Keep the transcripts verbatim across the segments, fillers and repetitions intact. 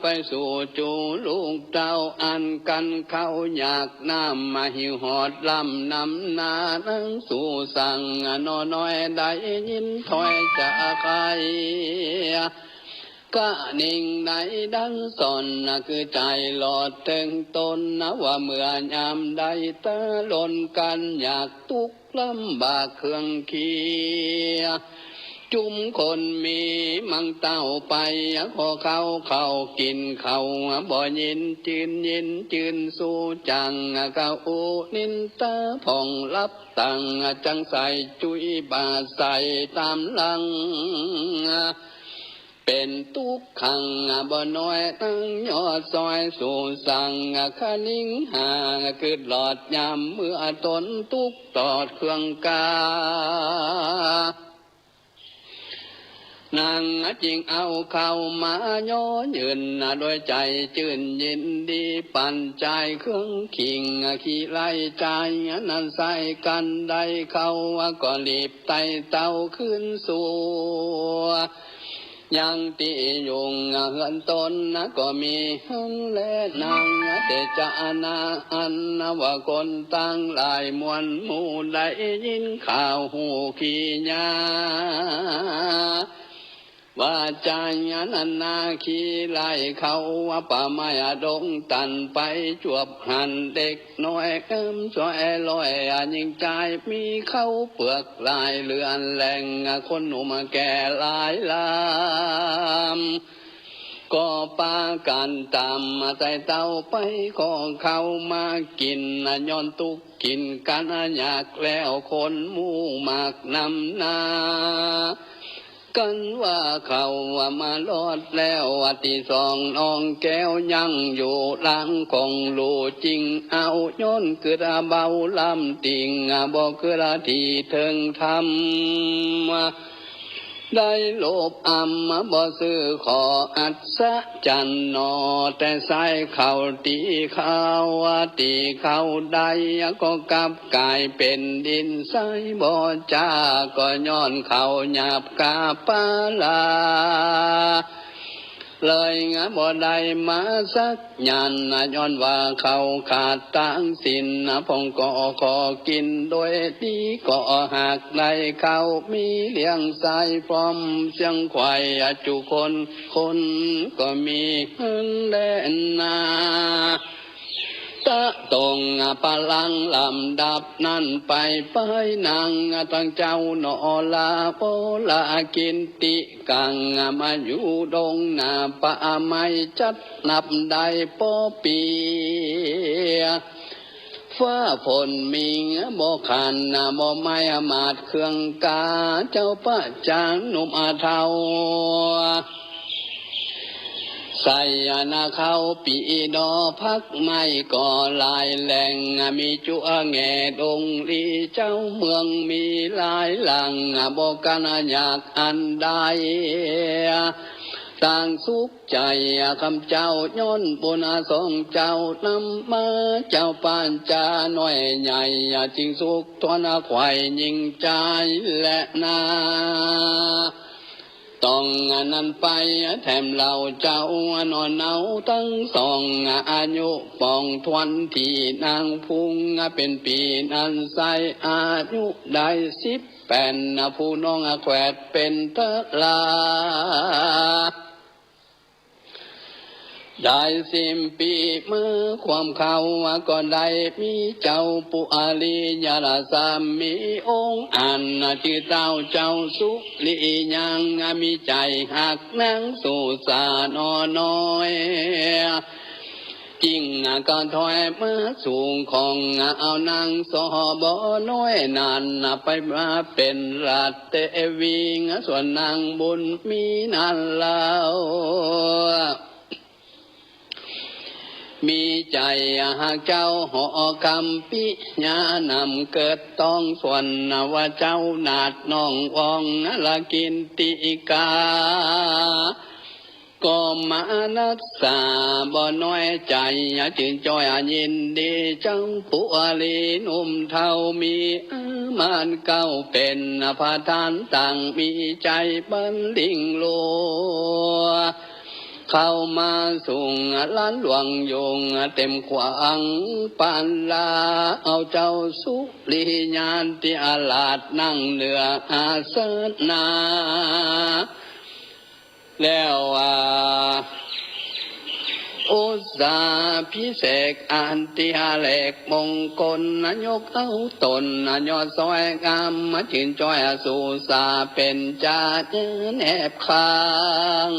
ไปสู่จู๋ลูกเต้า อันกั๋นเข้าอยากน้ำ มาหิวหอดลำนำนา นางสู่สั่งหน่อน้อย ได้ยินถ้อยจาใค่ กะนิ่งในดังสอน คือใจ๋หลอดเถิงต๋น ว่าเมื่อยามใด ต๋าลนกั๋นอยาก ตุ๊กข์ลำบากเครื่องเคียง จุมคนมีมังเต้าไป ขอข้าวเข้ากิ๋นข้าว บ่ยินจื้นยินจื้นสู้จัง กะอู้นินตาผ่องลับตัง จังใส่จุ้ยบาใส่ต๋ามหลัง เป๋นตุ๊กขังบ่น้อย นางยอดซอยสู่สั่ง คะนิงหากึ๊ดหลอดยามเมื่อต๋นตุ๊กข์ตอดเครื่องกา นางจึงเอาเข้ามาย้อยืน โดยใจ๋จื้นยินดี ปั๋นจ่ายเครื่องขิง ขี้ไล่จ่ายนั้นใส่กั๋น ได้เข้าก็รีบไต่เต้าขึ้นสู่ ยังตี้อยู่เฮือนต๋น ก็มีหั้นแลนาง แต่จะนาอันว่าคนตังหลายมวลหมู่ ได้ยินข่าวฮู้ขี้ยา ว่าจ่ายนั้นนาขี้ไล่เข้าว่าป่าไม้ดงตัน ไปจวบหันเด็ก น้อยเอิ้มจ้อยลอย ยิ่งจ่ายมีเข้าเปลือกหลาย เหลือแหล่งคนหนุ่มแก่หลายลำ ก็ปากั๋นต๋ามไต่เต้าไป ขอเข้ามากิ๋น ย้อนตุ๊กข์กิ๋นกั๋นอยาก แล้วคนหมู่มากนำนา กั๋นว่าเข้ามารอดแล้ว ตี้สองน้องแก้วยังอยู่หลังของลู่ จึงเอาย้อนกึ๊ดเบาลำติ่ง บ่กึ๊ดตี้เถิงธรรม ได้โลภอำบ่ซื่อขออัศจรรย์หนอ แต่ใส่เข้าตี้เข้าตี้เข้าได้ ก็กลับก๋ายเป๋นดินใสบ่จ้า ก็ย้อนเข้าหยาบกาปาลา เลยบ่ได้มาสัก ยันต์ ย้อนว่าเข้าขาดตังสิ้น พ่องก็ขอกิ๋นโดยดี ก็หากได้เข้ามีเลี้ยงใส่พร้อมเสียงไขว่จุคน คนก็มีหั้นแลนา ตะตงปะลังลำดับนั้นไป ไปนางตังเจ้าหนอลา โอลากินติ กังมาอยู่ดงนาป่าไม้จัดนับได้ปอปี ฟ้าฝนมิงบ่ขันบ่ไม้หมาดเครื่องกา เจ้าประจางหนุ่มเฒ่า ใส่นาเข้าปีดอผักไม้ก็หลายแหล่ง มีจั๊วแง่ดงลี เจ้าเมืองมีหลายหลัง บ่กั๋นอยากอันใด ต่างสุขใจ๋คำเจ้า ย้อนบุญสองเจ้านำมา เจ้าปัญจาน้อยใหญ่ จึงสุขทนไขว่ยิ่งจ่ายแลนา ต้องนั้นไปแถมเล่าเจ้าหนอเนาตังสอง อายุป่องถ้วนตี้นางพุง เป๋นปี๋นั้นใส อายุได้สิบแปด ผู้น้องแขวดเป๋นทะลา ได้สิ้นปี๋มาความเข้า ก็ได้มีเจ้าปุอารียะสามีองค์อัน จื้อเต้าเจ้าสุริยัง มีใจ๋ฮักนางสุสาหนอน้อย จึงกระถอยมาสู่ของ เอานางสอบ่น้อยนั้น ไปมาเป๋นราชเตวี ส่วนนางบุญมีนั้นเล่า มีใจ๋ฮักเจ้าหอคำปิยานำเกิดต้อง ส่วนว่าเจ้านาฏน้องวองละกินติกา ก็มานัสสาบ่น้อยใจ๋ จื้นจ้อยยินดี เจ้าปุอารีหนุ่มเฒ่ามีอามานเก้า เป๋นประธานต่างมีใจ๋บันลิงโล เข้ามาสุงลานหลวงยุงเต็มขวางปานลา เอาเจ้าสุริยาธิราชนั่งเหนืออาสนะ แล้วว่า อุสสาภิเษกอันติหาเลขมงคล ยกเอาต๋นยอดสวยงาม มาจื่นจ้อยสู่สาเป๋นจาแนบข้าง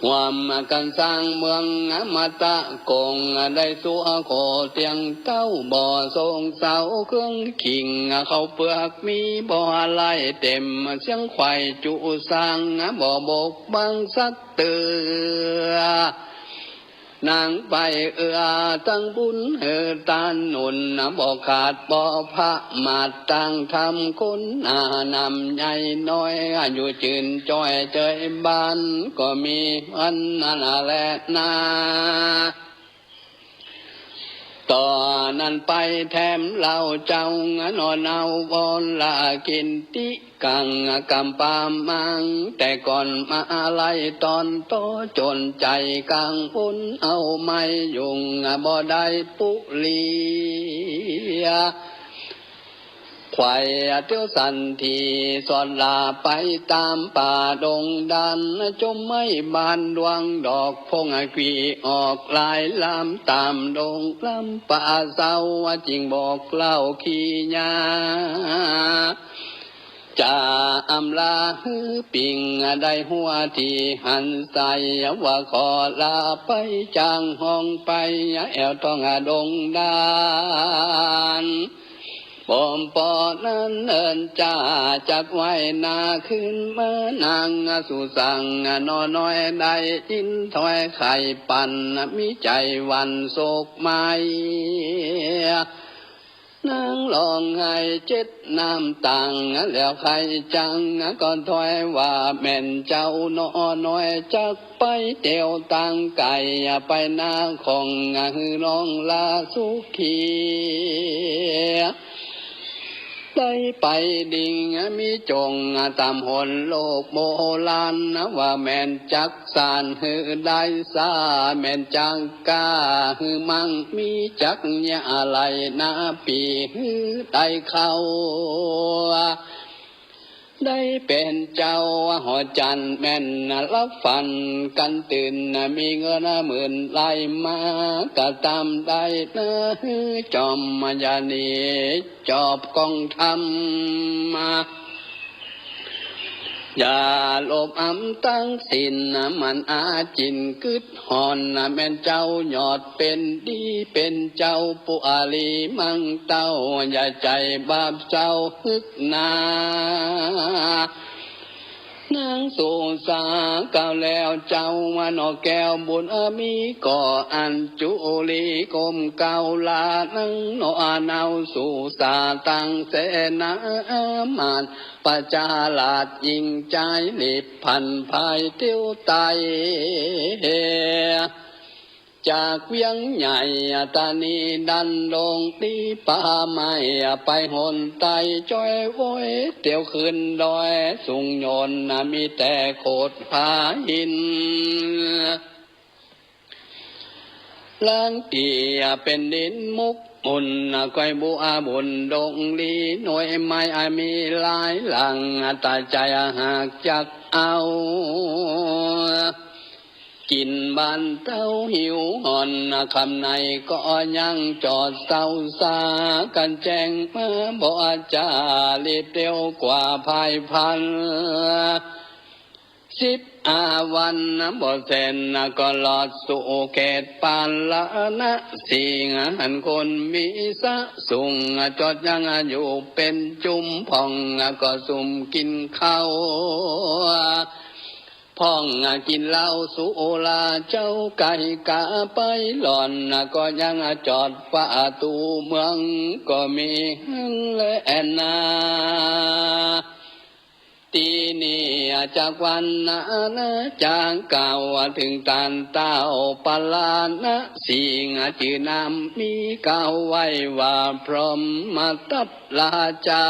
ฮวมกั๋นสร้างเมืองอมตะกง ได้สัวโขเตียงเต้าบ่อทรงเสาเครื่องขิง ข้าวเปือกมีบ่อไหลเต็ม เสียงไขว่จุสร้าง บ่บกบั่งสักเตื้อ นางไปเอื้อตังบุญหื้อตานหนุน บ่ขาดบ่ประมาทตังธรรมคุณ นำใหญ่น้อย อยู่จื่นจ้อยเจยบ้าน ก็มีอันนั้นแหละนา ต่อนั้นไปแถมเล่าเจ้า นอนเอาวรกินติกัง กำปามัง แต่ก่อนมาลัยต๋อนโต จ๋นใจ๋กังวลเอาไม่ยุ่ง บ่ได้ปุเรีย ไขว่เตียวสันที สอดหลาไปต๋ามป่าดงดาน จมไม้บานดวงดอก ผงขวี้ออกหลายลำ ต๋ามดงลำป่าเศร้า จึงบอกเล่าขี้ยา จะอำลาหื้อปิง ได้หัวตี้หันใส ว่าขอลาไปจางห้องไป แอ่วต้องดงดาน บ่มปอนั้นเอิ้นจ้าจักไหว้นาขึ้นมา นางสุสังหนอน้อย ได้ยินถ้อยไขปัน มีใจ๋หวั่นโศกไหม้ นางฮ้องไห้เจ็ดน้ำตัง แล้วใค่จังก็ถ้อยว่า แม่นเจ้าหนอน้อยจักไปเตียวตางไก๋ ไปนาของหื้อน้องลาสุขี ได้ไปดิ่งมีจ๋งต๋ามหนโลกโบราณ ว่าแม่นจักสานหื้อได้สา แม่นจักก้าหื้อมั่ง มีจักเยียะไหลนาปีหื้อได้เข้า ได้เป๋นเจ้าหอจันทน์ แม่นลับฝันกั๋นตื่น มีเงินหมื่นไหลมา ก็ต๋ามได้นะหื้อจอม อย่าหนีจอบกองธรรม อย่าหลบอำตังสิ้น มันอาจิ่นกึ๊ดฮ้อน แม่นเจ้ายอดเป๋นดี เป๋นเจ้าปุอารีมั่งเต้า อย่าใจ๋บาปเจ้า ฮึกหนา นางสุสาเก่าแล้วเจ้า ว่าหนอแก้วบุญมี ก็อัญจุลีก้มเกล้าลานางหนอ นาวสุสาตังเสนามาตย์ ประชาราษฎร์ยิ่งใจ๋ รีบผันภายเตียวไต จากเวียงใหญ่ตานีดันดงตี้ป่าไม้ ไปหนใต้จ้อยโว้ย เตียวขึ้นดอยสูงโยน มีแต่โขดผาหิน ลางตี้เป๋นดินมุกมุ่น ก้อยบัวบุญดงลี หน่วยไม้มีหลายหลัง ตาใจ๋หากจักเอา กิ๋นบ้านเต้าหิวฮ้อน ค่ำในก็ยังจอดเศร้าสา กั๋นแจ้งมาบ่จา รีบเตียวกว่าพายพลัน สิบห้าวันบ่เสร็จ ก็ลอดสู่เขตปาลนสี หันคนมีสะสุง จอดยังอยู่เป๋นจุม พ่องก็สุมกิ๋นข้าว พ่องกิ๋นเหล้าสุรา เจ้าไก่กาไปหล่อน ก็ยังจอดประตู๋เมือง ก็มีหั้นแลนา ตี้นี่จากวันนานา จากกล่าวเถิงต้านเต้าปาลนสี จื้อน้ำมีกล่าวไว้ว่า พรหมทัตราชา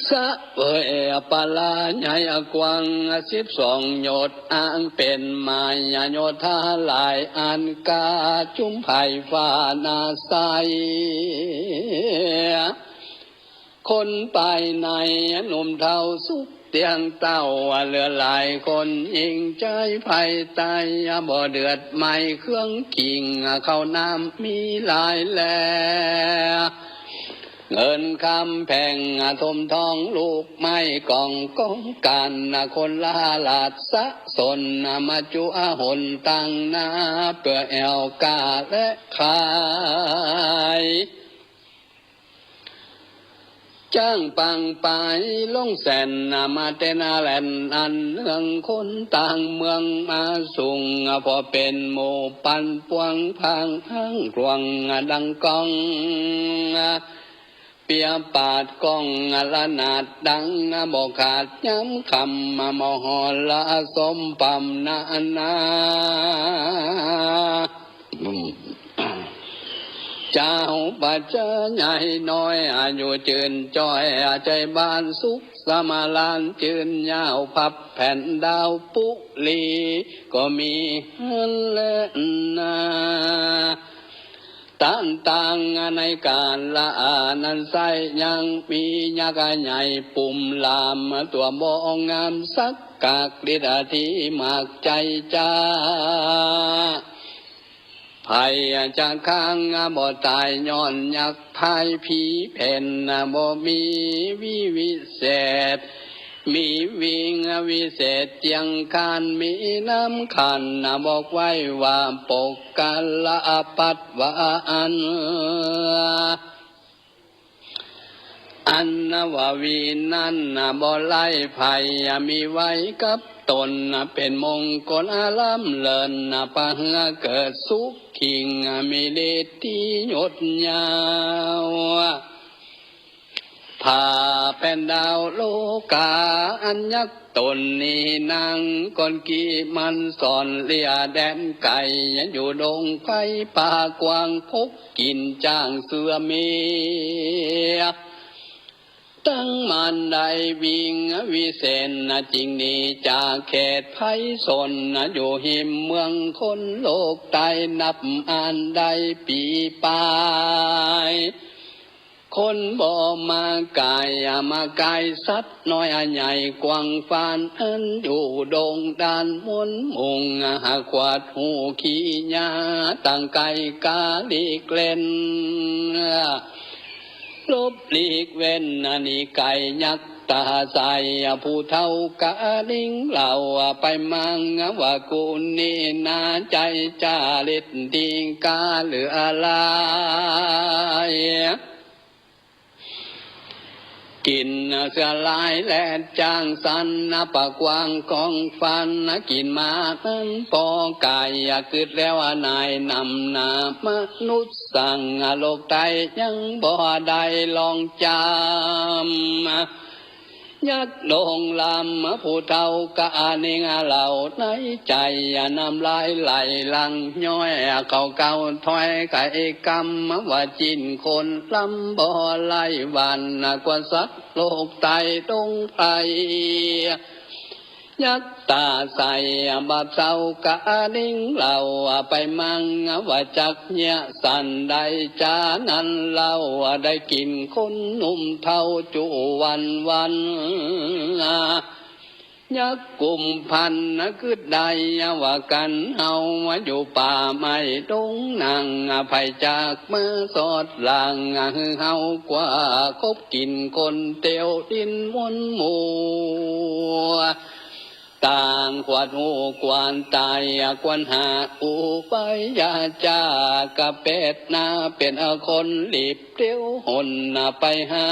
เสวยปราใหญ่กว้างสิบสองโยชน์ อันเป๋นมายโยธาหลายอัน กาจุมไพร่ฟ้าหน้าใส คนไปในหนุ่มเฒ่าสุขเตี้ยงเต้า เหลือหลายคนหญิงใจ๊ไพร่ไต้ บ่เดือดไหม้เครื่องกิ๋ง ข้าวน้ำมีหลายแล เงินคำแผงถมทองลูกไม้กอง กองก๋านคนละหลาดสะสน มาจั๊วหนตางนา เปื้อแอ่วก้าและขาย จ้างปางไปลงแสน มาเต๊นแหล่นอันเนือง คนต่างเมืองมาสุง พอเป๋นหมู่ปันปวง พางห้างกลวงดังก้อง เปียปาดก้องระนาดดัง บ่ขาดย้ำคำ มหรสมปำนานา เจ้าประชาใหญ่น้อย อายุจืนจ้อย ใจ๊บ้านสุขสำราญ จืนยาวพับแผ่นดาวปุรี ก็มีหั้นแลนา ตันต่างในก๋าลอันนั้นไส้ ยังมียักษ์ใหญ่ปุ่มลาม ตั๋วบ่งามสักกาก ฤทธิ์อธิมากใจ๊จ้า ไผจะค้างบ่ต๋าย ย้อนยักษ์พายผีเพ่น บ่มีวิวิเศษ มีวิงวิเศษเจียงคาน มีน้ำขันบอกไว้ว่า ปกกาละปัตตวาอัน อันว่าวินั้นบ่ไร้ภัย มีไว้กับต๋น เป๋นมงคลล้ำเลิศ ปะเหือเกิดสุขขิ่ง มีฤทธิยศยาว ผ้าแผ่นดาวโลกา อันยักษ์ต๋นนี้นัง ก่อนกี้มันสอนเลียแดนไก๋ อยู่ดงไพรป่ากว้าง พบกิ๋นจ้างเสือเมีย ตั้งมันได้วิ่งวิเศษ จิ่งหนีจากเขตภัยสน อยู่หิมเมืองคนโลกใต้ นับอันได้ปี๋ปาย คนบ่มากาย มากายสัตว์น้อยใหญ่ กว้างฟานอันอยู่ดงดาน มนต์มุ่งหาขวาดหูขี้หญ้า ต่างไก๋กาหลีกเล่น หลบหลีกเว้นหนีไก๋ยักษ์ตาใส ผู้เฒ่าก๋านิ่งเล่าไปมั่ง ว่ากูนี้นาใจ๊จาริต ตี้ก๋าเหลือหลาย กิ๋นเสือหลายและจ้างสัน ปะกว้างกองฟัน กิ๋นมานั้นปอก๋าย กึ๊ดแล้วนายนำหน้ามนุษย์สั่ง โลกใต้ยังบ่ได้ลองจำ ยักษ์ดงลำผู้เฒ่าก๋านิ่งเล่าในใจ๋ น้ำลายไหลหลั่งย้อย เขาเก้าถ้อยไขกำ ว่าจิ๊นคนลำบ่ไร้วัน กว่าสัตว์โลกใต้ดงไพร ยักษ์ต๋าใสบ่าเศร้าก๋านิ่งเล่าไปมั่ง ว่าจักเยียะสันใดจานั้นเล่า ได้กิ๋นคนหนุ่มเฒ่าจุวันวัน ยักษ์กุมภัณฑ์กึ๊ดได้ว่ากั๋นเฮาอยู่ป่าไม้ดงหนัง ใผจักมาสอดหลัง หื้อเฮากว่าคบกิ๋นคนเตียวดินมนหมู่ ต่างขวาดหูกว้านต๋าย ควรหาอุบายยาจา กะเปตนาเป๋นคนหลีบเตียวหนไปหา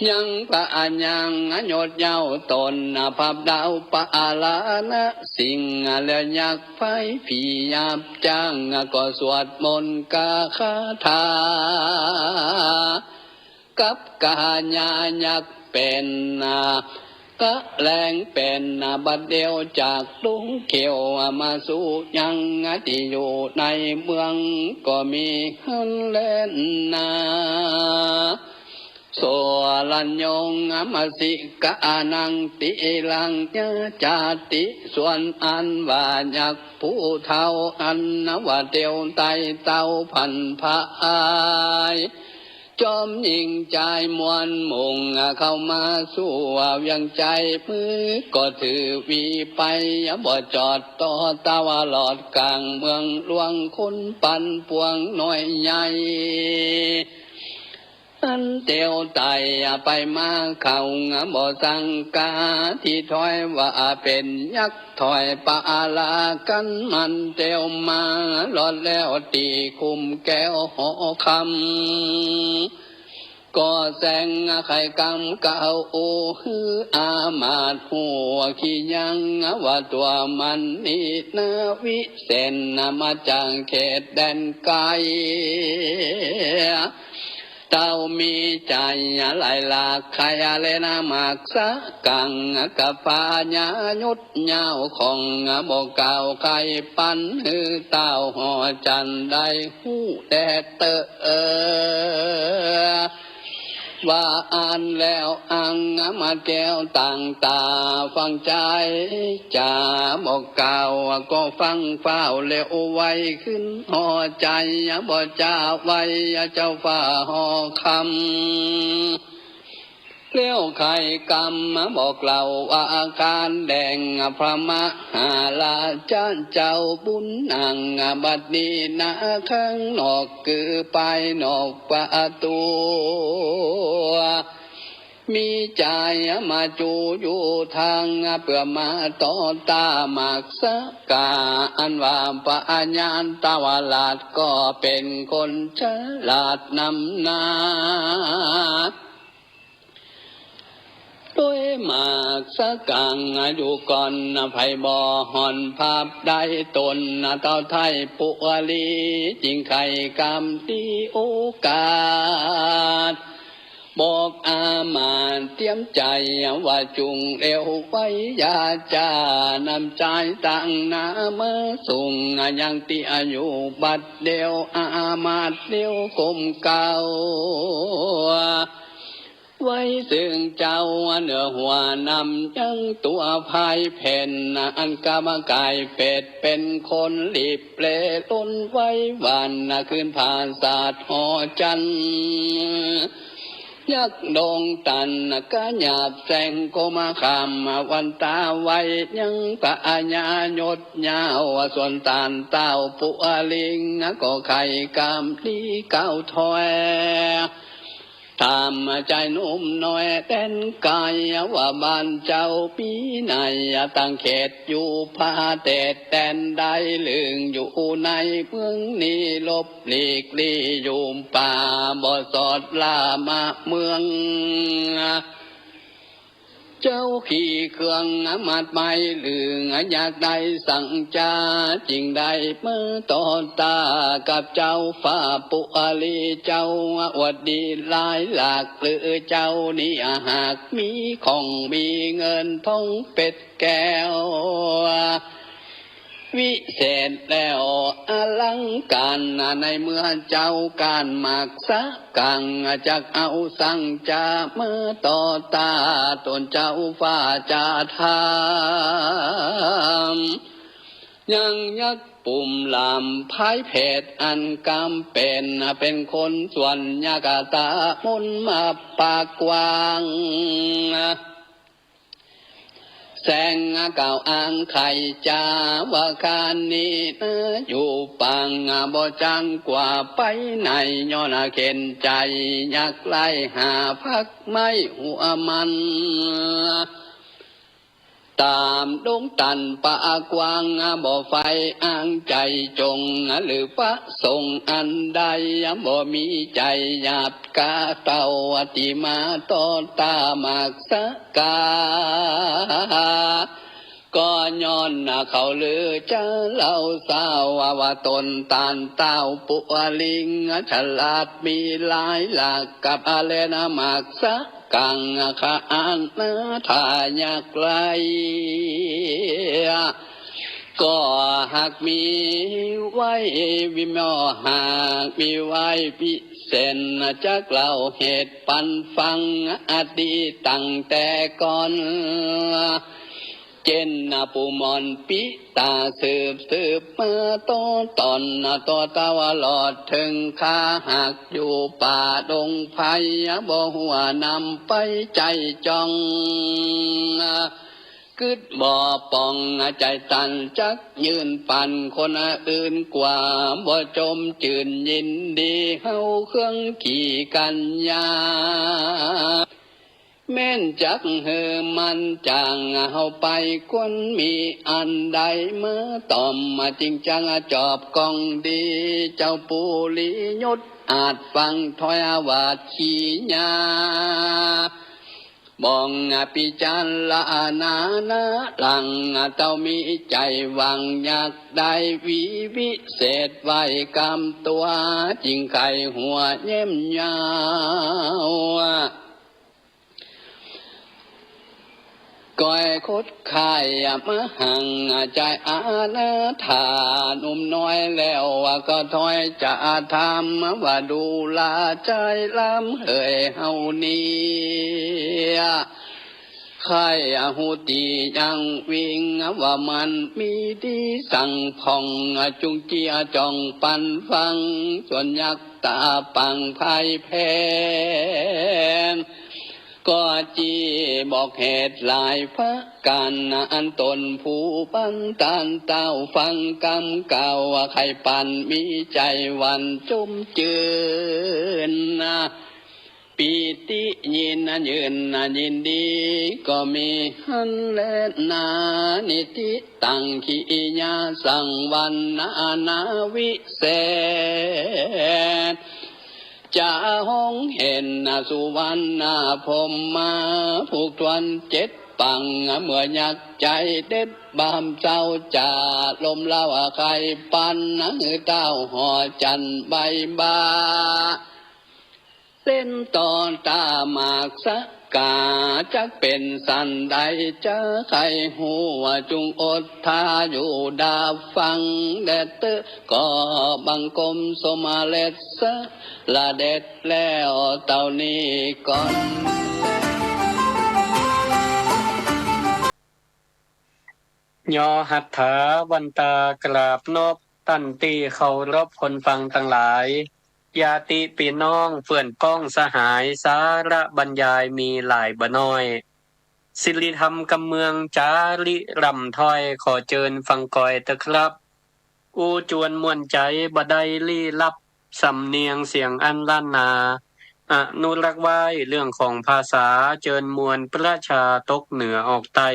ยังพระอัญยังยศเย้าต๋น พับดาวปะอาลานะสิงห์ และยักษ์ไพร่ผีหยาบจ้าง ก็สวดมนต์กาคาถา กับกาญายักษ์เป๋น กะแลงเป๋น บัดเดียวจากดงเขียว มาสู่ยังตี้อยู่ในเมือง ก็มีหั้นแลนา โสรัญโญ มะสิกานัง ติรัง ยะจาติ ส่วนอันว่ายักษ์ผู้เฒ่าอันว่าเตียวไต่เต้าพันภาย จอมยิ่งจายมวลมุ่งเข้ามาสู่เวียงไชย มือก็ถือหวีไป บ่จอดต่อตาวาลอดก๋างเมืองหลวง คนปันปวงน้อยใหญ่ อันเตียวไต่ไปมาเข้าบ่สังกา ตี้ถ้อยว่าเป๋นยักษ์ถ้อยปาลากั๋น มันเตียวมาลอดแล้วตี้คุ้มแก้วหอคำ ก็แสงไข่กำเก่า โอ หื้ออามาตย์หัวขี้ยัง ว่าตั๋วมันนี้นาวิเศษ มาจากเขตแดนไก๋ เต้ามีใจ๋หลายหลาก ใค่เล่นหมากสักกั๋ง กับพญายุทธยาวของบ่เก่า ใค่ปันหื้อเต้าหอจันทร์ได้ฮู้แต๊เต๊อะ ว่าอันแล้วอังมาแก้วต่างต๋าฟังใจ๋ จ๋าบ่เก่าก็ฟังฟ้าวเร็วไวขึ้น หอใจ๋บ่จ๋าไว เจ้าฟ้าหอคำ แล้วไข่กำบอกเล่าว่าอาการแดง พระมหาราชาเจ้าบุญนัง บัดนี้นาข้างนอกคือภายนอกประตู๋ มีใจ๋มาจูอยู่ตาง เปื้อมาต่อต้าหมากสักกา อันว่าพญาตาวาลาชก็เป๋นคนฉลาดนำหน้า ตวยหมากสักกั๋งอยู่ก่อน ไผบ่ห่อนภาพได้ตน เต้าไท้ปุรีจึงใค่กำดีโอกาส บอกอามาตย์เตียมใจ๋ว่าจุ่งเร็วไว อย่าจ๊านำใจ๋ตางหน้ามาส่ง ยังตี้อยู่บัดเดียว อามาตย์เร็วก้มเกล้า ไว้ซึ่งเจ้าเหนือหัวนำยังตั๋วพายเพ็ญ อันกำก๋ายเปรตเป๋นคนรีบเร่ร่นไวหวัน คืนผาสาทหอจันทร์ ยักษ์ดงตันกะหยาบแสงโกมาคาม วันตาไวยังพญายศยาว ส่วนต้านเต้าปุริงก็ใค่กำดีก้าวถ้อย ตามใจ๋หนุ่มน้อยแดนไก๋ ว่าบ้านเจ้ามีในต่างเขตอยู่ผาเตศแดนใด ลึงอยู่ในเมืองนี้ หลบหลีกลี้อยู่ป่า บ่สอดล่ามาเมือง เจ้าขี่เครื่องมาดไม้ ลึงอยากได้สังจา จึงได้มาต่อต้ากับเจ้าฟ้าปุรี เจ้าอวดดีหลายหลาก หรือเจ้านี้หากมีของมีเงินทองเพชรแก้ว วิเศษแล้วอลังก๋าน ในเมื่อเจ้าก้านหมากสักกั๋ง จักเอาสังจามาต่อต้า ตนเจ้าฟ้าจะถาม ยังยักษ์ปุ่มหลามพายเพชรอันกำเป๋น เป๋นคนส่วนยักษ์ตามนมาปากกว้าง แสงกล่าวอ้างไขจ๋าว่าข้านี้นาอยู่ปาง บ่จั้งกว่าไปไหน ย้อนเข็ญใจ๋อยากไล่หาภักไม้หัวมัน ตามดงตันป่ากว้าง บ่ใฝ่อ้างใจ๋จ๋ง หรือประสงค์อันใด บ่มีใจ๋หยาบ กาเต้าตี้มาต่อต้าหมากสักกา ก็ย้อนเขาลือจะเล่าสาวว่าตนต้านเต้าปุริง ฉลาดมีหลายหลาก กับเล่นหมากสักกั๋ง ข้าอ้างนาถ้าอยากไล่ ก็หากมีไว้วิมอหากมีไว้พิเศษ จักเล่าเหตุปันฟังอดีตตั้งแต่ก่อน เจ้นปู่หม่อนปิตาสืบสืบมาต่อตอน ต่อตาวลอดเถิงข้า หากอยู่ป่าดงไพร บ่ฮู้นำไปใจ้จ้อง กึ๊ดบ่ป่องใจ๋ตัน จักยื่นปันคนอื่นกว่า บ่จมจื่นยินดี เฮาเคืองขี้กัญญา แม้นจักหื้อมันจ๋าง เฮาไปควรมีอันใดมาต่อม จึงจักจอบกองดี เจ้าปุริยุทธอาจฟังถ้อยวาดขี้หญ้า บ่องพิจารณาหลัง เต้ามีใจ๋หวังอยากได้วิวิเศษไว้กำตั๋ว จึงใค่หัวแย้มยาว ก้อยคดคายมาหัง ใจ๋อานาถาหนุ่มน้อยแล้ว ก็ถ้อยจะถามว่าดูราใจ๋ลำเหยเฮานี้ ใค่ฮู้ตี้ยังวิ่ง ว่ามันมีตี้สังพ่อง จุ่งเจี้ยจ้องปันฟัง ส่วนยักษ์ต๋าปังพ่ายแพ้ ก็จี้บอกเหตุหลายประก๋าน อันต๋นผู้บันดาลเต้าฟังกำกล่าว ใค่ปันมีใจ๋หวั่นจมจื่น ปีติยินยืนยินดี ก็มีหั้นแลนา นิติตังขียาสังวรรณานาวิเศษ จะฮ้องเห็นสุวรรณพรหมา ผูกถ้วนเจ็ดปัง เมื่อยักษ์ใจ๋เด็ดบามเจ้า จะลมเล้าใค่ปัน หื้อเต้าหอจันทร์ใบบ่า เส้นต่อต๋ามากสกา จักเป๋นสันใดจะใค่ฮู้ จุ่งอดทาอยู่ดาฟังแด่เต๊อะ ก็บังคมสมเร็จสะละเด็จแล้วเต้านี้ก่อน ยอหัตถาวันตากราบนบตันตี้เคารพคนฟังตังหลาย ญาติปี้น้องเปื้อนป้องสหาย สาระบรรยายมีหลายบ่น้อย สิริธรรมกำเมืองจาริร่ำถ้อย ขอเจิญฟังกอยเต๊อะครับ อู้จวนม่วนใจ๋บ่ได้ลี้ลับ สำเนียงเสียงอันล้านนา อนุรักษ์ไว้เรื่องของภาษา เจิญมวลประชาตกเหนือออกใต้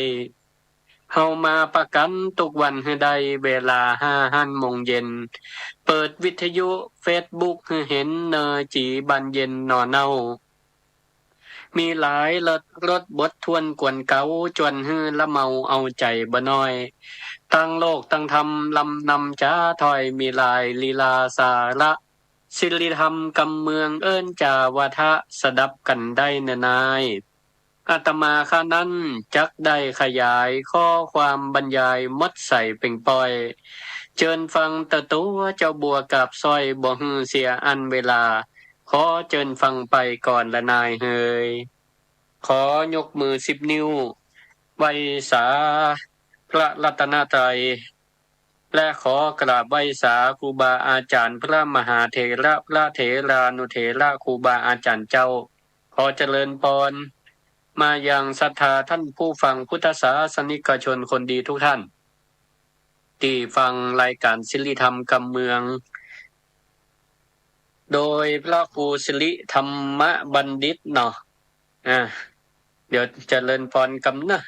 เฮามาปะกั๋นกู้วันหื้อได้เวลาห้าหั้นโมงเย็น เปิดวิทยุเฟซบุ๊กหื้อเห็นเนอจี๋บานเย็นหน่อเน่า มีหลายรสรสบททวนกวนเก๊า จวนหื้อละเมาเอาใจ๋บ่น้อย ตังโลกตังธรรมลำนำจ๋าถ้อย มีหลายลีลาสาระ สิริธรรมกำเมืองเอิ้นจาวาทะ สดับกั๋นได้เนอนาย อาตมาข้านั้นจักได้ขยายข้อความบรรยายหมดใสเป่งป่อย เจิญฟังเต๊อะตั๋วเจ้าบัวกาบสร้อย บ่หื้อเสียอันเวลา ขอเจิญฟังไปก่อนละนายเหย ขอยกมือสิบนิ้ว ไหว้สาพระรัตนตรัย และขอกราบไหว้สาครูบาอาจ๋ารย์ พระมหาเถระ พระเถรานุเถระ ครูบาอาจ๋ารย์เจ้า ขอเจริญปอน มายังศรัทธาท่านผู้ฟังพุทธศาสนิกชนคนดีทุกท่าน ตี้ฟังรายก๋านสิริธรรมกำเมือง โดยพระครูสิริธรรมบัณฑิตเนาะ อ่า เดี๋ยวเจริญปอนกำเนอะ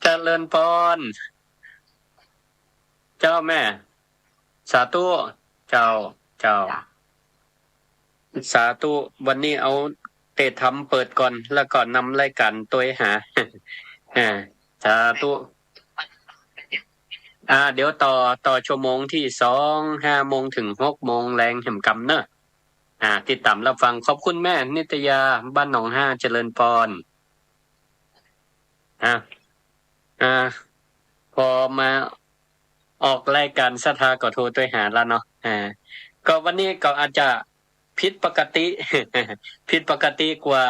เจริญปอน เจ้าแม่ สาธุ เจ้า เจ้า จ้ะ สาธุ วันนี้เอาเตธรรมเปิดก่อน แล้วก็นำรายก๋านตวยหา อ่า สาธุ อ่า เดี๋ยวต่อ ต่อชั่วโมงตี้สอง ห้าโมงเถิงหกโมงแลงแหมกำเนอะ อ่า ติดต๋ามรับฟัง ขอบคุณแม่นิตยา บ้านหนองฮา เจริญปอน อ่า อ่า พอมา ออกรายก๋านศรัทธาก็โทรตวยหาละเนาะ อ่า ก็วันนี้ก็อาจจะผิดปกติ ผิดปกติกว่า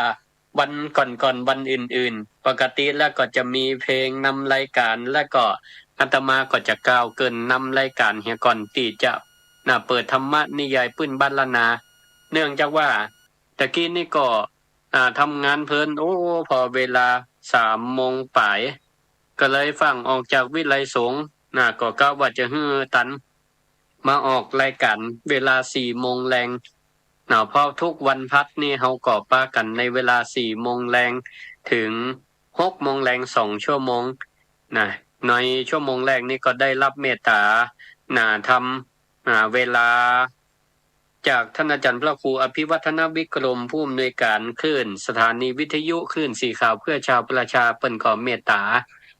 วันก่อนๆ วันอื่นๆ ปกติแล้วก็จะมีเพลงนำรายก๋าน แล้วก็อาตมาก็จะกล่าวเกริ่นนำรายก๋านเหียก่อนตี้จะ น่ะ เปิดธรรมนิยายปื้นบ้านล้านนา เนื่องจากว่าตะกี้นี่ก็ อ่า ทำงานเพลิน โอ้ พอเวลาสามโมงป๋าย ก็เลยฟั่งออกจากวิไลสงฆ์ น่ะ ก็กะว่าจะหื้อตัน มาออกรายก๋านเวลาสี่โมงแลง น่ะ เพราะทุกวันพฤหัสนี่เฮาก็ปะกั๋นในเวลาสี่โมงแลงถึงหกโมงแลง สองชั่วโมง น่ะ ในชั่วโมงแรกนี่ก็ได้ฮับเมตต๋า น่ะ ธรรม อ่า เวลา จากต้านอาจ๋ารย์พระครูอภิวัฒนวิกรม ผู้อำนวยก๋านคลื่นสถานีวิทยุคลื่นสีขาวเพื่อชาวประชา เปิ้นก็เมตต๋า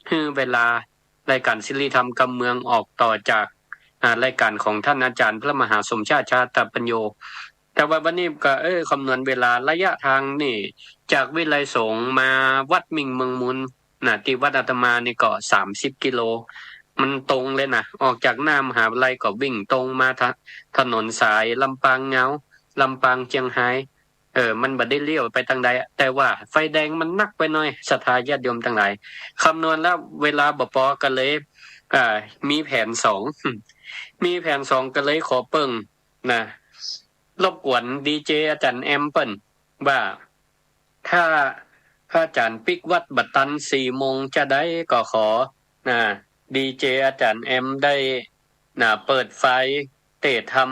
หื้อเวลารายก๋านสิริธรรมกำเมืองออกต่อจาก อ่า รายก๋านของต้านอาจ๋ารย์พระมหาสมชาติ ชาตปัญโญ แต่ว่าวันนี้ก็ เออ คำนวณเวลาระยะทางนี่ จากวิไลสงฆ์มาวัดมิ่งเมืองมูล น่ะ ตี้วัดอาตมานี่ก็สามสิบกิโล มันตรงเลยน่ะ ออกจากหน้ามหาวิทยาลัยก็วิ่งตรงมาถ- ถนนสายลำปางเงา ลำปางเจียงฮาย เออ มันบ่ได้เลี้ยวไปตางใดอะ แต่ว่าไฟแดงมันนักไปหน่อย ศรัทธาญาติโยมตังหลาย คำนวณแล้วเวลาบ่ปอก็เลย อ่า มีแผนสอง มีแผนสองก็เลยขอเปิ้ง น่ะ รบกวนดีเจอาจ๋ารย์แอมเปิ้นว่า ถ้าพระอาจ๋ารย์ปิ๊กวัดบ่ตันสี่โมงจาใดก็ขอ น่ะ ดีเจอาจ๋ารย์แอมได้ น่ะ เปิดไฟล์เตะธรรม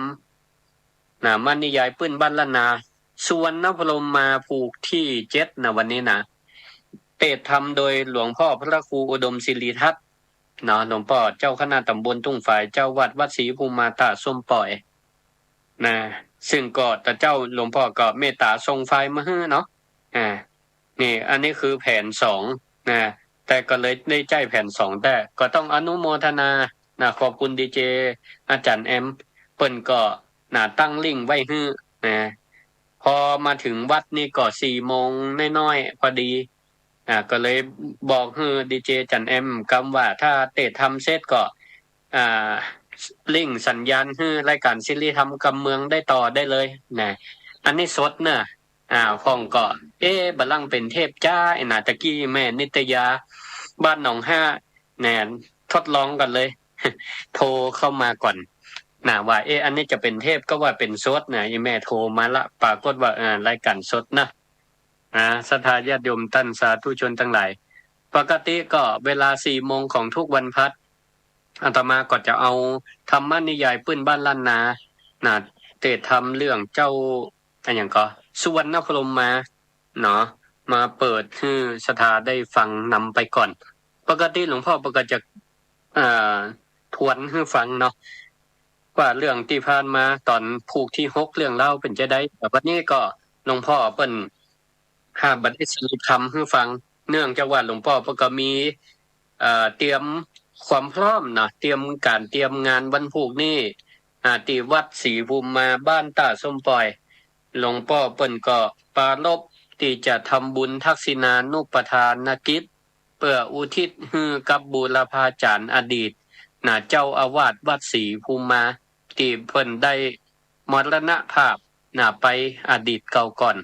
น่ะ มนิยายปื้นบ้านล้านนา สุวรรณพรหมมาภูคที่เจ็ด น่ะ วันนี้น่ะ เตะธรรมโดยหลวงพ่อพระครูอุดมศิริทัตน์ เนาะ หลวงป้อเจ้าคณะต๋ำบลทุ่งฝาย เจ้าวัดวัดศรีภูมิมาต้าส้มป่อย น่ะ ซึ่งก็ตะเจ๊าหลวงป้อก็เมตต๋าส่งไฟล์มาหื้อเนาะ อ่า นี่ อันนี้คือแผนสอง น่ะ แต่ก็เลยได้ใจ๊แผนสอง แต่ก็ต้องอนุโมทนา น่ะ ขอบคุณดีเจอาจ๋ารย์แอม เปิ้นก็ น่ะ ตั้งลิงก์ไว้หื้อ น่ะ พอมาเถิงวัดนี่ก็สี่โมงน้อยๆ พอดี อ่า ก็เลยบอกหื้อดีเจอาจ๋ารย์แอมกำว่า ถ้าเตะธรรมเสร็จก็ อ่า ลิงก์สัญญาณหื้อรายก๋านสิริธรรมกำเมืองได้ต่อได้เลย น่ะ อันนี้สดเนาะ อ่า พ่องก็ เอ๊ะ บ่าลังเป๋นเทปจ้า ไอ้หน้าตะกี้แม่นิตยา บ้านหนองฮา แหน่ ทดลองก่อนเลย โทรเข้ามาก่อน น่ะ ว่า เอ๊ะ อันนี้จะเป๋นเทปก็ว่าเป๋นสด น่ะ อีแม่โทรมาละ ปรากฏว่า อ่า รายก๋านสดนะ อ่า ศรัทธาญาติโยมต้านสาธุชนตังหลาย ปกติก็เวลาสี่โมงของทุกวันพฤหัส อาตมาก็จะเอาธรรมนิยายปื้นบ้านล้านนา น่ะ เตะธรรมเรื่องเจ้า อะหยังก็ สุวรรณพรหมมา เนาะ มาเปิดหื้อศรัทธาได้ฟังนำไปก่อน ปกติหลวงป้อเปิ้นก็จะ เอ่อ ทวนหื้อฟังเนาะ ว่าเรื่องตี้ผ่านมาต๋อนผูกตี้หก เรื่องราวเป๋นจาใด แต่วันนี้ก็หลวงป้อเปิ้นหาบ่ได้สรุปธรรมหื้อฟัง เนื่องจากว่าหลวงป้อเปิ้นก็มี เอ่อ เตรียมความพร้อมเนาะ เตรียมก๋านเตรียมงานวันผูกนี้ อ่า ตี้วัดศรีภูมิมาบ้านต้าส้มป่อย หลวงป้อเปิ้นก็ปรารภตี้จะทำบุญทักษิณานุปทานกิจ เปื้ออุทิศหื้อกับบูรพาจ๋ารย์อดีต น่ะ เจ้าอาวาสวัดศรีภูมิมา ตี้เปิ้นได้มรณภาพ น่ะ ไปอดีตเก่าก่อน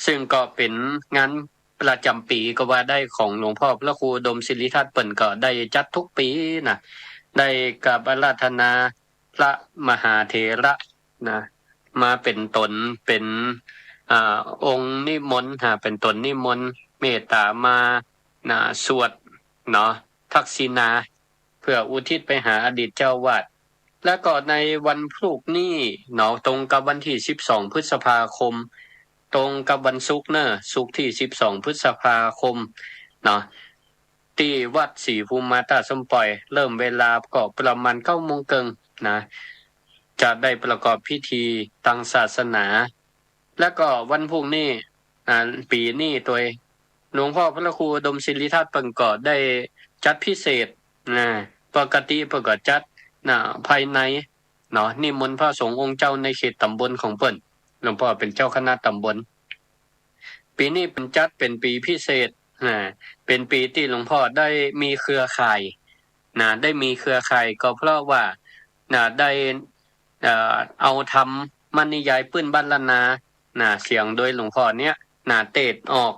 ซึ่งก็เป๋นงานประจ๋ำปี๋ก็ว่าได้ของหลวงป้อพระครูอุดมศิริทัตน์ เปิ้นก็ได้จัดกู้ปี๋น่ะ ได้กราบอาราธนาพระมหาเถระ น่ะ มาเป๋นต๋น เป๋น อ่า องค์นิมนต์ หา เป๋นต๋นนิมนต์ เมตต๋ามา น่ะ สวด เนาะ ทักษิณา เปื้ออุทิศไปหาอดีตเจ้าอาวาส แล้วก็ในวันพรุ่งนี้เนาะ ตรงกับวันตี้สิบสองพฤษภาคม ตรงกับวันศุกร์เนาะ ศุกร์ตี้สิบสองพฤษภาคมเนาะ ตี้วัดศรีภูมิมาต้าส้มป่อย เริ่มเวลาก็ประมาณเก้าโมงเกิ่งนะ จะได้ประกอบพิธีตางศาสนา แล้วก็วันพรุ่งนี้ อ่า ปี๋นี้ตวย หลวงป้อพระครูอุดมศิริทัตน์เปิ้นก็ได้จัดพิเศษนะ ปกติเปิ้นก็จัดนะ ภายในเนาะ นิมนต์พระสงฆ์องค์เจ้าในเขตต๋ำบลของเปิ้น หลวงป้อเป๋นเจ้าคณะต๋ำบล ปี๋นี้เปิ้นจัดเป๋นปี๋พิเศษนะ เป๋นปี๋ตี้หลวงป้อได้มีเครือข่าย นะ ได้มีเครือข่ายก็เพราะว่า นะ ได้ เอ่อ เอาธรรมนิยายปื้นบ้านล้านนา นะ เสียงโดยหลวงพ่อเนี่ย นะ เตสน์ออก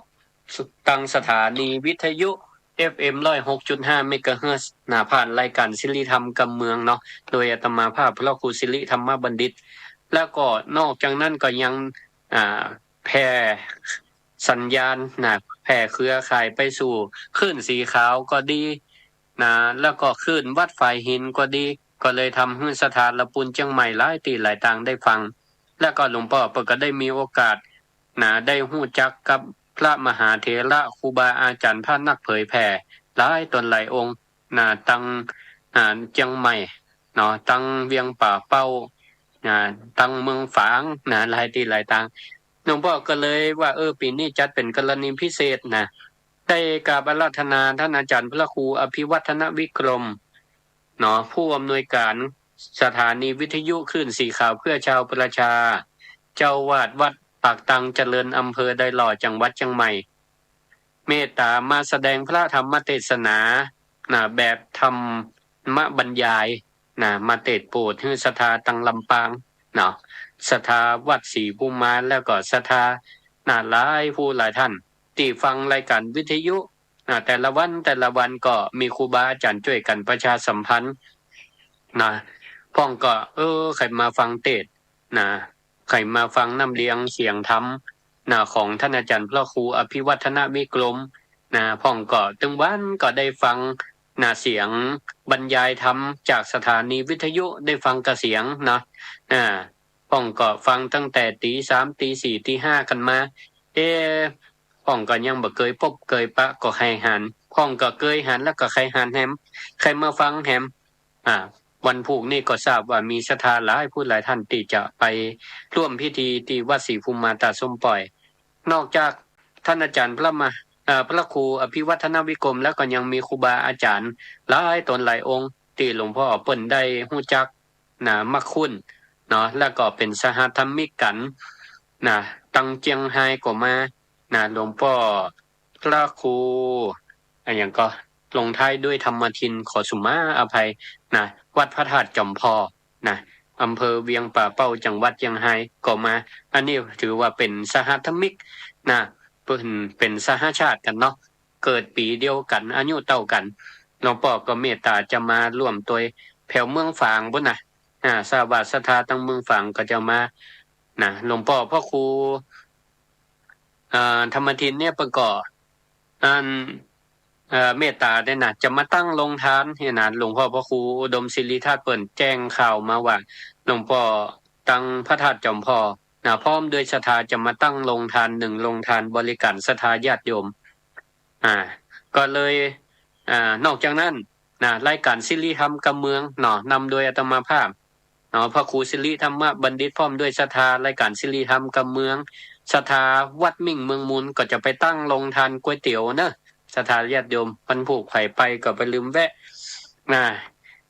ตังสถานีวิทยุ เอฟเอ็ม ร้อยหกจุดห้า เมกะเฮิรตซ์ นะ ผ่านรายการสิริธรรมกำเมืองเนาะ โดยอาตมาภาพพระครูสิริธรรมบัณฑิต แล้วก็นอกจากนั้นก็ยัง อ่า แผ่สัญญาณ นะ แผ่เครือข่ายไปสู่คลื่นสีขาวก็ดี นะ แล้วก็คลื่นวัดฝายหินก็ดี ก็เลยทำหื้อศรัทธาละปูนเจียงใหม่หลายตี้หลายตางได้ฟัง แล้วก็หลวงป้อเปิ้นก็ได้มีโอกาส นะ ได้ฮู้จักกับพระมหาเถระครูบาอาจ๋ารย์พระนักเผยแผ่หลายต๋นหลายองค์ นะ ตัง อ่า เจียงใหม่เนาะ ตังเวียงป่าเป้า นะ ตังเมืองฝาง นะ หลายตี้หลายตาง หลวงป้อก็เลยว่า เออ ปี๋นี้จัดเป๋นกรณีพิเศษ นะ ได้กราบอาราธนาต้านอาจ๋ารย์พระครูอภิวัฒนวิกรม เนาะ ผู้อำนวยการสถานีวิทยุคลื่นสีขาวเพื่อชาวประชา เจ้าอาวาสวัดปากตังเจริญ อำเภอดอยหล่อ จังหวัดเจียงใหม่ เมตต๋ามาแสดงพระธรรมเตสนา นะ แบบธรรมบรรยาย นะ มาเตสน์โปรดหื้อศรัทธาตังลำปาง เนาะ ศรัทธาวัดศรีภูมิมา แล้วก็ศรัทธา นะ หลายผู้หลายต้าน ตี้ฟังรายการวิทยุ อ่า แต่ละวันแต่ละวันก็มีครูบาอาจ๋ารย์จ้วยกั๋นประชาสัมพันธ์ นะ พ่องก็ เออ ใค่มาฟังเตสน์ นะ ใค่มาฟังน้ำเสียง เสียงธรรม นะ ของต้านอาจ๋ารย์พระครูอภิวัฒนวิกรม นะ พ่องก็ตึงวันก็ได้ฟัง นะ เสียงบรรยายธรรมจากสถานีวิทยุ ได้ฟังกระเสียงเนาะ อ่า พ่องก็ฟังตั้งแต่ตี๋สาม ตี๋สี่ ตี๋ห้ากั๋นมา เอ๊ะ พ่องก็ยังบ่เกยปบเกยปะ ก็ใค่หัน พ่องก็เกยหันแล้วก็ใค่หันแหม ใค่มาฟังแหม อ่า วันพูกนี้ก็ทราบว่ามีศรัทธาหลายผู้หลายต้านตี้จะไปร่วมพิธีตี้วัดศรีภูมิมาตาส้มป่อย นอกจากต้านอาจ๋ารย์พระมหา เอ่อ พระครูอภิวัฒนวิกรม แล้วก็ยังมีครูบาอาจ๋ารย์หลายต๋นหลายองค์ ตี้หลวงป้อเปิ้นได้ฮู้จัก นะ มักคุ้น เนาะ แล้วก็เป๋นสหธรรมิกกั๋น นะ ตังเจียงฮายก็มา นะ หลวงป้อพระครู อะหยังก็ ลงท้ายด้วยธรรมทิน ขอสุมาอภัย นะ วัดพระธาตุจ๋อมผ่อ นะ อำเภอเวียงป่าเป้า จังหวัดเจียงฮายก็มา อันนี้ถือว่าเป๋นสหธรรมิก นะ เปิ้นเป๋นสหชาติกั๋นเนาะ เกิดปี๋เดียวกั๋น อายุเต้ากั๋น หลวงป้อก็เมตต๋าจะมาร่วมตวยแผวเมืองฝางปู๊นนะ อ่า ทราบว่าศรัทธาตังเมืองฝางก็จะมา นะ หลวงป้อพระครู อ่า ธรรมทินเนี่ยเปิ้นก็ อัน เอ่อ เมตต๋าเนี่ยนะ จะมาตั้งโรงทานเนี่ยนะ หลวงป้อพระครูอุดมศิริธาตุเปิ้นแจ้งข่าวมาว่า หลวงป้อตังพระธาตุจ๋อมผ่อ นะ พร้อมด้วยศรัทธาจะมาตั้งโรงทานหนึ่งโรงทานบริก๋ารศรัทธาญาติโยม อ่า ก็เลย อ่า นอกจากนั้น นะ รายก๋ารสิริธรรมกำเมืองเนาะ นำโดยอาตมาภาพ เนาะ พระครูสิริธรรมบัณฑิต พร้อมด้วยศรัทธารายก๋ารสิริธรรมกำเมือง ศรัทธาวัดมิ่งเมืองมูล ก็จะไปตั้งโรงทานก๋วยเตี๋ยวเนาะ ศรัทธาญาติโยม วันพูกใผไปก็บ่ลืมแวะ นะ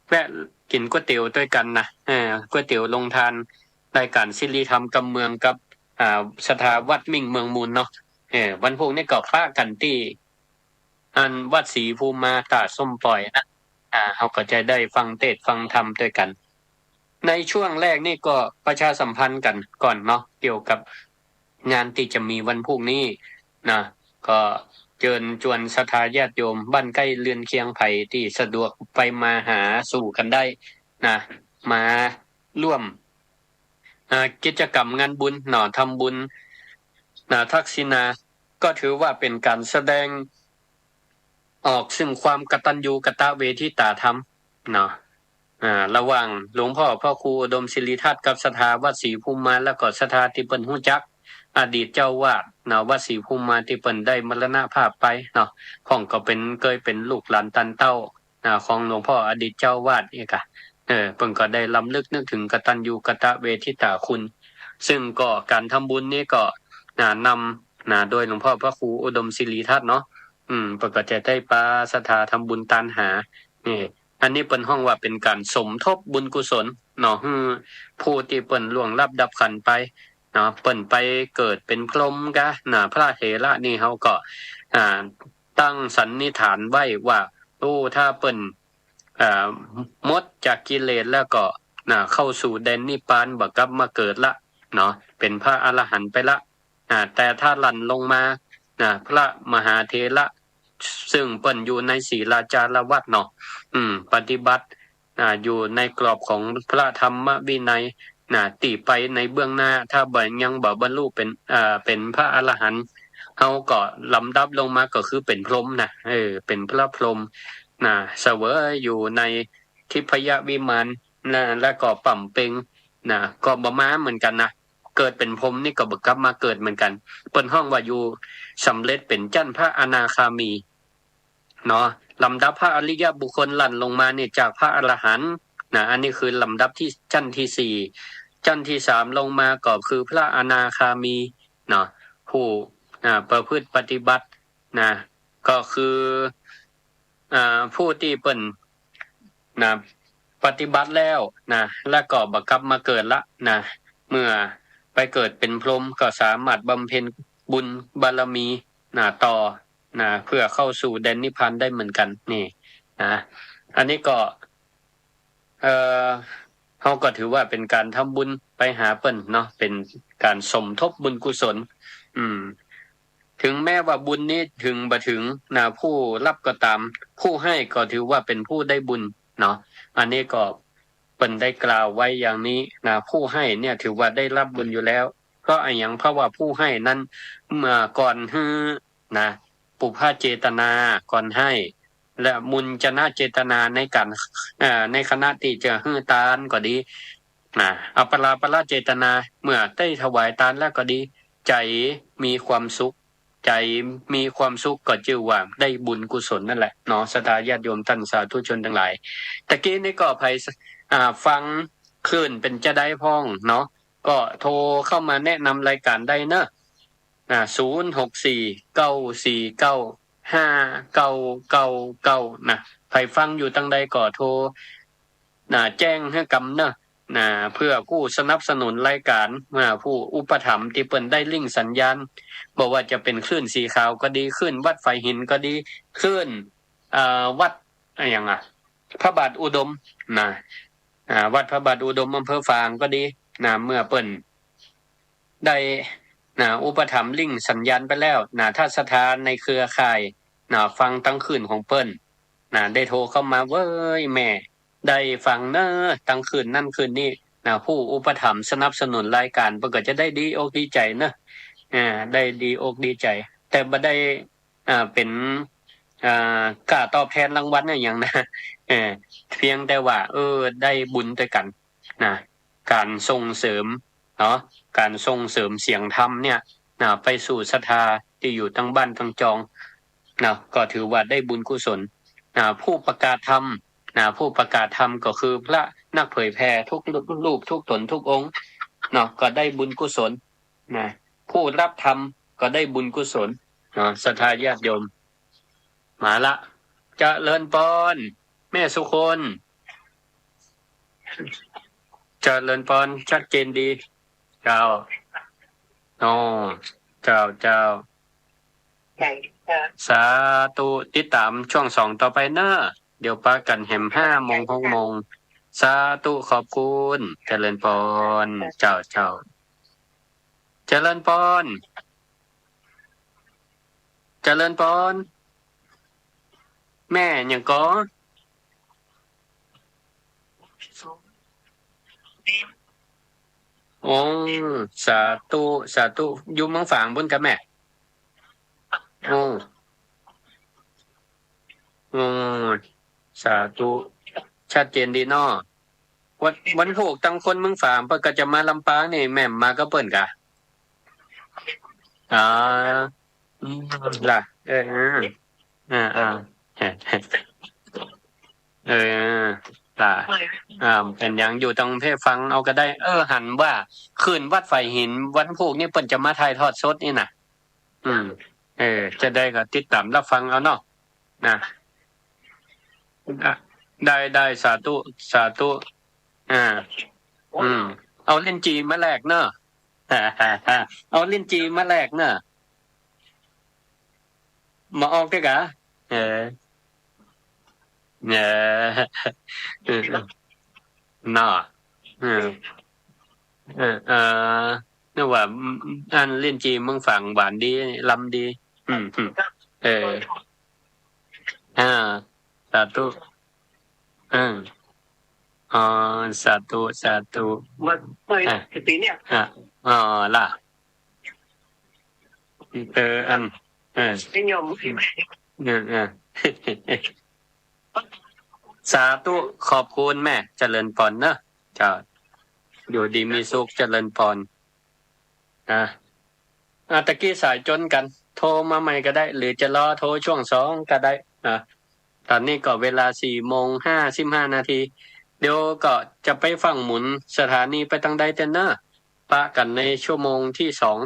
แวะกิ๋นก๋วยเตี๋ยวตวยกั๋นนะ เออ ก๋วยเตี๋ยวโรงทาน รายก๋ารสิริธรรมกำเมืองกับ อ่า ศรัทธาวัดมิ่งเมืองมูลเนาะ เออ วันพูกนี้ก็ปะกั๋นตี้ อันวัดศรีภูมิมาตาส้มป่อยนะ อ่า เฮาก็จะได้ฟังเตสน์ฟังธรรมตวยกั๋น ในช่วงแรกนี่ก็ประชาสัมพันธ์กั๋นก่อนเนาะ เกี่ยวกับงานตี้จะมีวันพูกนี้นะ ก็เจิญจวนศรัทธาญาติโยมบ้านใก้เฮือนเคียง ใผตี้สะดวกไปมาหาสู่กั๋นได้นะ มาร่วม อ่า กิจกรรมงานบุญเนาะ ทำบุญ นะ ทักษิณา ก็ถือว่าเป๋นก๋านแสดงออกซึ่งความกตัญญูกตเวทิตาธรรมเนาะ อ่า ระหว่างหลวงป้อพระครูอุดมศิริธาตุกับศรัทธาวัดศรีภูมิมา แล้วก็ศรัทธาตี้เปิ้นฮู้จักอดีตเจ้าอาวาสเนาะ วัดศรีภูมิมาตี้เปิ้นได้มรณภาพไปเนาะ พ่องก็เป๋น เกยเป๋นลูกหลานตันเต้า อ่า ของหลวงป้ออดีตเจ้าอาวาสอีกอะ เออ เปิ้นก็ได้รำลึกนึกเถิงกตัญญูกตเวทิตาคุณ ซึ่งก็ก๋านทำบุญนี้ก็ อ่า นำ นะ โดยหลวงป้อพระครูอุดมศิริธาตุเนาะ อืม เปิ้นก็จะได้ปาศรัทธาทำบุญตานหา นี่ อันนี้เปิ้นฮ้องว่าเป๋นก๋านสมทบบุญกุศลเนาะ หื้อผู้ตี้เปิ้นล่วงลับดับขันธ์ไปเนาะ เปิ้นไปเกิดเป๋นพรหมกะนะ พระเถระนี่เฮาก็ อ่า ตั้งสันนิษฐานไว้ว่า โอ้ ถ้าเปิ้น เอ่อ หมดจากกิเลสแล้วก็ นะ เข้าสู่แดนนิพพาน บ่กลับมาเกิดละเนาะ เป๋นพระอรหันต์ไปละ อ่า แต่ถ้าหลั่นลงมา นะ พระมหาเถระ ซึ่งเปิ้นอยู่ในศีลาจารวัตรเนาะ อืม ปฏิบัติ อ่า อยู่ในกรอบของพระธรรมวินัย นะ ตี้ไปในเบื้องหน้า ถ้าบ่ ยังบ่บรรลุเป๋น อ่า เป๋นพระอรหันต์ เฮาก็ลำดับลงมาก็คือเป๋นพรหมนะ เออ เป๋นพระพรหมนะ เสวยอยู่ในทิพยวิมานนะ แล้วก็ป๋ำเป็งนะ ก็บ่มาเหมือนกั๋นนะ เกิดเป๋นพรหมนี่ก็บ่กลับมาเกิดเหมือนกั๋น เปิ้นฮ้องว่าอยู่สำเร็จเป๋นจั้นพระอนาคามี เนาะ ลำดับพระอริยบุคคลหลั่นลงมานี่จากพระอรหันต์นะ อันนี้คือลำดับตี้จั้นตี้สี่ จั้นตี้สามลงมาก็คือพระอนาคามีเนาะ ผู้ อ่า ประพฤติปฏิบัตินะ ก็คือ อ่า ผู้ตี้เปิ้นนะ ปฏิบัติแล้วนะ แล้วก็บ่กลับมาเกิดละนะ เมื่อไปเกิดเป๋นพรหมก็สามารถบำเพ็ญบุญบารมีนะ ต่อ นะ เพื่อเข้าสู่แดนนิพพานได้เหมือนกั๋น นี่นะ อันนี้ก็ เอ่อ เฮาก็ถือว่าเป๋นก๋านทำบุญไปหาเปิ้นเนาะ เป๋นก๋านสมทบบุญกุศล อืม ถึงแม้ว่าบุญนี้เถิงบ่เถิงนะ ผู้รับก็ต๋าม ผู้ให้ก็ถือว่าเป๋นผู้ได้บุญเนาะ อันนี้ก็เปิ้นได้กล่าวไว้อย่างนี้นะ ผู้ให้เนี่ยถือว่าได้รับบุญอยู่แล้ว เพราะอะหยัง เพราะว่าผู้ให้นั้น เมื่อก่อนหื้อ นะ ปุพพเจตนาก่อนให้ และมุญจนะเจตนาในก๋าน เอ่อ ในขณะตี้จะหื้อตานก็ดี นะ อัปปราปรเจตนา เมื่อได้ถวายตานแล้วก็ดี ใจ๋มีความสุข ใจ๋มีความสุขก็จื้อว่าได้บุญกุศลนั่นแหละเนาะ ศรัทธาญาติโยมต้านสาธุชนตังหลาย ตะกี้นี้ก็ใผ อ่า ฟังคลื่นเป๋นจาใดพ่องเนาะ ก็โทรเข้ามาแนะนำรายก๋านได้เนาะ อ่า ศูนย์หกสี่ เก้าสี่เก้า ห้าเก้าเก้าเก้า นะ ใผฟังอยู่ตังใดก็โทร นะ แจ้งหื้อกำเนาะ นะ เพื่อผู้สนับสนุนรายก๋าน อ่า ผู้อุปถัมภ์ตี้เปิ้นได้ลิงก์สัญญาณ บ่ว่าจะเป๋นคลื่นสีขาวก็ดี คลื่นวัดฝายหินก็ดี คลื่น เอ่อ วัด อะหยังอะ พระบาทอุดม นะ อ่า วัดพระบาทอุดม อำเภอฝางก็ดี นะ เมื่อเปิ้น ได้ นะ อุปถัมภ์ลิงก์สัญญาณไปแล้ว นะ ถ้าศรัทธาในเครือข่าย นะ ฟังตังคลื่นของเปิ้น นะ ได้โทรเข้ามา เว้ย แม่ ได้ฟังเนาะ ตังคลื่นนั้นคลื่นนี้ นะ ผู้อุปถัมภ์สนับสนุนรายก๋าน เปิ้นก็จะได้ดีอกดีใจ๋เนาะ อ่า ได้ดีอกดีใจ๋ แต่บ่ได้ อ่า เป๋น อ่า ค่าตอบแทนรางวัลอะหยังนะ เออ เพียงแต่ว่า เออ ได้บุญตวยกั๋น นะ ก๋านส่งเสริมเนาะ ก๋านส่งเสริมเสียงธรรมเนี่ย นะ ไปสู่ศรัทธาตี้อยู่ตังบ้านตังจอง นะ ก็ถือว่าได้บุญกุศล นะ ผู้ประกาศธรรม นะ ผู้ประกาศธรรมก็คือพระนักเผยแผ่ทุกรูปทุกต๋นทุกองค์ เนาะ ก็ได้บุญกุศล นะ ผู้รับธรรมก็ได้บุญกุศล เนาะ ศรัทธาญาติโยม มาละ เจริญปอน แม่สุคน เจริญปอน ชัดเจนดี เจ้า อ๋อ เจ้า เจ้า สาธุ ติดต๋ามช่วงสองต่อไปเนาะ เดี๋ยวปะกั๋นแหมห้าโมง หกโมง สาธุ ขอบคุณ เจริญปอน เจ้า เจ้า เจริญปอน เจริญปอน แม่หยังก่อ โอ้ สาธุ สาธุ อยู่เมืองฝางปุ้นกาแม่ โอ้ โอ้ สาธุ ชัดเจนดีเนาะ วัน วันพูกตังคนเมืองฝางเปิ้นก็จะมาลำปางนี่ แม่บ่มากับเปิ้นกา อ๋อ อืม ล่ะ เออ อ่า อ่า เออ ล่ะ อ่า เป๋นหยังอยู่ตังกรุงเทพฯฟังเอาก็ได้ เออ หันว่าคลื่นวัดฝายหินวันพูกนี่เปิ้นจะมาถ่ายทอดสดนี่นะ อืม เออ จะได้ก็ติดต๋ามรับฟังเอาเนาะ นะ อ่ะ ได้ ได้ สาธุ สาธุ อ่า อืม เอาลิ้นจี่มาแลกเนาะ เอาลิ้นจี่มาแลกเนาะ บ่ออกเตื้อกา เออ เออ เนาะ เออ เออ เออ นึกว่า อืม อันลิ้นจี่เมืองฝางหวานดี ลำดี อืม อืม เออ อ่า สาธุ อืม อ๋อ สาธุ สาธุ เมื่อ เมื่อ อ่ะ สิบปีเนี่ย อ่ะ อ๋อ ล่ะ เออ อัน เออ นิยม เออ เออ สาธุ ขอบคุณแม่ เจริญพรเนอะ เจ้า อยู่ดีมีสุข เจริญพร อ่ะ อ่ะ ตะกี้สายจนกั๋น โทรมาใหม่ก็ได้ หรือจะรอโทรช่วงสองก็ได้ อ่ะ ต๋อนนี้ก็เวลาสี่โมงห้าสิบห้านาที เดี๋ยวก็จะไปฟั่งหมุนสถานีไปตางใดเต๊อะเนอะ ปะกั๋นในชั่วโมงที่สอง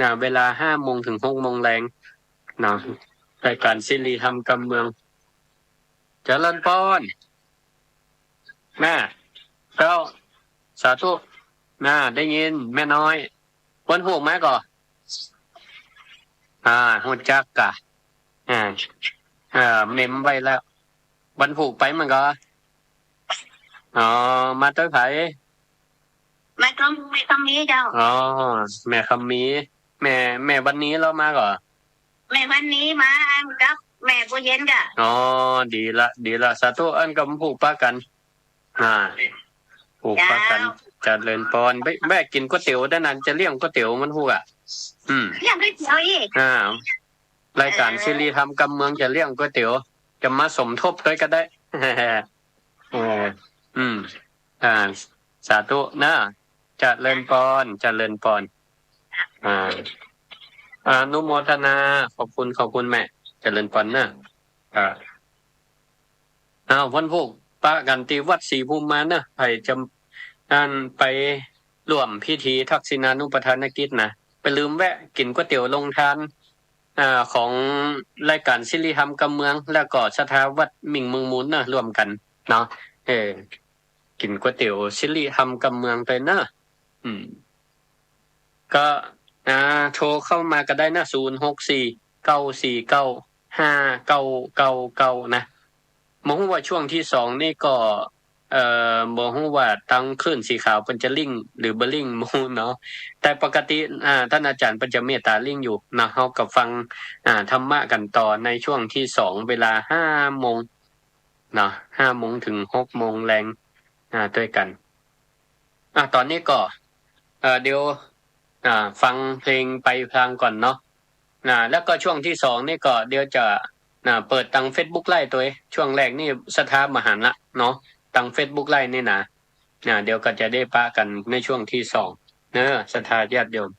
นะ เวลาห้าโมงถึงหกโมงแลง นะ รายก๋านสิริธรรมกำเมือง เจริญพร แม่ เจ้า สาธุ นะ ได้ยิน แม่น้อย เปิ้นฮู้มาก่อ อ่า ฮู้จักก่ะ อ่า อ่า เมมไว้แล้ว วันพูกไปมันก่อ อ๋อ มาตวยใผ มาตวยแม่คำมีเจ้า อ๋อ แม่คำมี แม่ แม่วันนี้ลอมาก่อ แม่วันนี้มากับแม่บัวเย็นก่ะ อ๋อ ดีละ ดีละ สาธุ อันก็พูกปะกั๋น อ่า พูกปะกั๋น เจ้า เจริญพร แวะ แวะกิ๋นก๋วยเตี๋ยวด้านนั้น จะเลี้ยงก๋วยเตี๋ยวมันพูกอ่ะ อืม เลี้ยงก๋วยเตี๋ยวอีก อ่า รายก๋าน เออ สิริธรรมกำเมืองจะเลี้ยงก๋วยเตี๋ยว จะมาสมทบตวยก็ได้ เออ อืม อ่า สาธุนะ เจริญพร เจริญพร อ่า อนุโมทนา ขอบคุณ ขอบคุณแม่ เจริญพรนะ อ่า อ้าว วันพูกปะกั๋นตี้วัดศรีภูมิมาเนอะ ใผจะ อันไปร่วมพิธีทักษิณานุปทานกิจนะ บ่าลืมแวะกิ๋นก๋วยเตี๋ยวโรงทาน อ่า ของรายก๋านสิริธรรมกำเมือง แล้วก็ศรัทธาวัดมิ่งเมืองมูลเนอะ ร่วมกั๋นเนาะ เออ กิ๋นก๋วยเตี๋ยวสิริธรรมกำเมืองตวยเนอะ อืม ก็ อ่า โทรเข้ามาก็ได้นะ ศูนย์หกสี่ เก้าสี่เก้า ห้าเก้าเก้าเก้า นะ บ่ฮู้ว่าช่วงที่สองนี่ก็ เอ่อ บ่ฮู้ว่าตางคลื่นสีขาวเปิ้นจะลิงก์หรือบ่ลิงก์ บ่ฮู้เนาะ แต่ปกติ อ่า ต้านอาจ๋ารย์เปิ้นจะเมตต๋าลิงก์อยู่นะ เฮาก็ฟัง อ่า ธรรมะกั๋นต่อในช่วงที่สอง เวลาห้าโมงเนาะ ห้าโมงถึงหกโมงแลง อ่า ตวยกั๋น อ่ะ ต๋อนนี้ก็ เอ่อ เดี๋ยว อ่า ฟังเพลงไปพลางก่อนเนาะ นะ แล้วก็ช่วงที่สองนี่ก็เดี๋ยวจะ นะ เปิดตางเฟซบุ๊กไลฟ์ตวย ช่วงแรกนี่ศรัทธาบ่หันละเนาะ ตางเฟซบุ๊กไลฟ์นี่นะ นะ เดี๋ยวก็จะได้ปะกั๋นในช่วงที่สอง เนอะ ศรัทธาญาติโยม